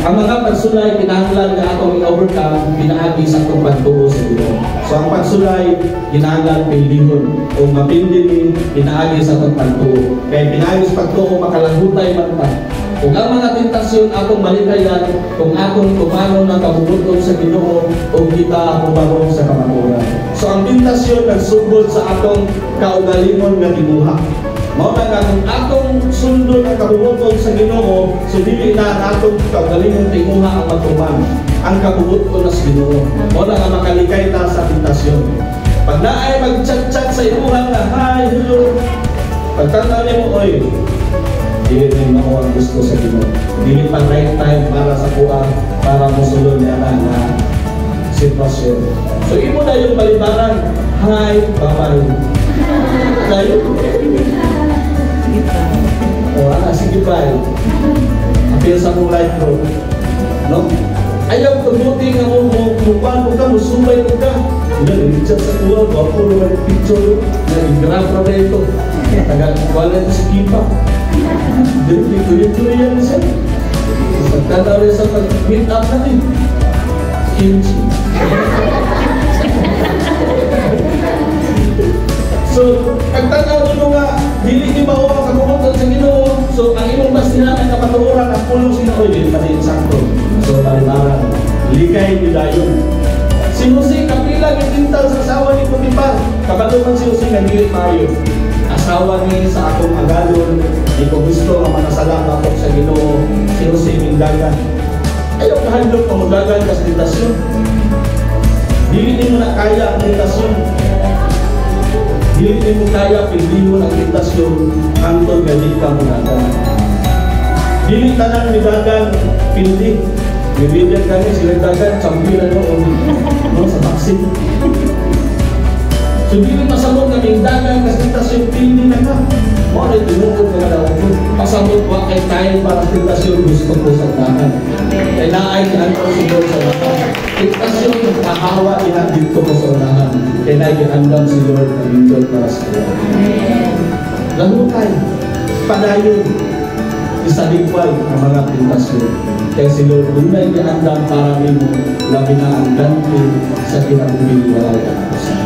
Ang mga pagsulay kinahanglan nga atong i-overcome pinaagi sa atong pagtuo sa Ginoo. So ang pagsulay kinahanglan pildihon o mapildi ni pinaagi sa atong pagtuo. Kay pinaagi sa pagtuo, makalahutay man ta. Kung ang mga tentasyon atong malikayan kung atong tumanon ang kabubut-on sa Ginoo o kita humarong sa kamatuoran. So ang tentasyon nagsugod sa atong kaugalingon nga tinguha. Mao na nga kung atong sundon ang kabubut-on sa Ginoo, so dili na ang atong kaugalingong tinguha ang matuman. Ang kabubut-on na sa Ginoo. Mao na nga makalikay ta sa tentasyon. Pag naay mag-chat-chat sa imuha nga, "Hi, hello." Pagtanaw nimo, "Oy, dili ni mao ang gusto sa Ginoo. Dili pa right time para sa kuha para mosulod niya na nga sitwasyon." So imo na yung balibaran, "Hi, bye-bye." Tayo. O, ana, sige, bye. Apil sa mong life, bro. No? Ayaw tuguti nga mo mo mo mo ka, musubay mo ka. Ina, nag-chat sa kuha, gwapo naman yung picture. Nag-grab na ito. Taga, wala ito si Kipa. Dili, tuloy-tuloy yan siya. Pagtanaw rin sa pag-meet up natin. Kimchi. So, pagtanaw nimo nga, dili ni mao ang kabubut-on sa Ginoo. So, ang imong basihan ang kamatuoran, ang pulong sa Ginoo, dili pa din sakto. So, balibaran. Likay ni dayon. Si Jose, kapila gitintal sa asawa ni Potifar. Kabalo man si Jose nga dili maayo. Asawa ni sa akong agalon, di ko gusto ang mga sala batok sa Ginoo. Si Jose mindagan. Ayaw kahadlok nga mudagan ka sa tentasyon. Dili nimo na kaya ang tentasyon. Dili nimo kaya pildihon ang tentasyon hangtod nga di ka mudagan. Dili tanan midagan pildi. Bibigyan kami sila dagan, champion na noon, no, sa boxing. So dili pasabot nga mingdagan ka sa tentasyon, pildi na ka. Mao na tinuod nga daw. Pasabot wa kay time para sa tentasyon, gusto ko sa dagan. Kay naay giandam si Lord sa unahan. Tentasyon kahawa diha dito ko sa unahan. Kay naay giandam si Lord na nindot para sa iya. Lahutay, padayon, isalikway ang mga tentasyon. Kaya si Lord dunay giandam para nimo, labi na ang ganti sa kinabuhi walay katapusan.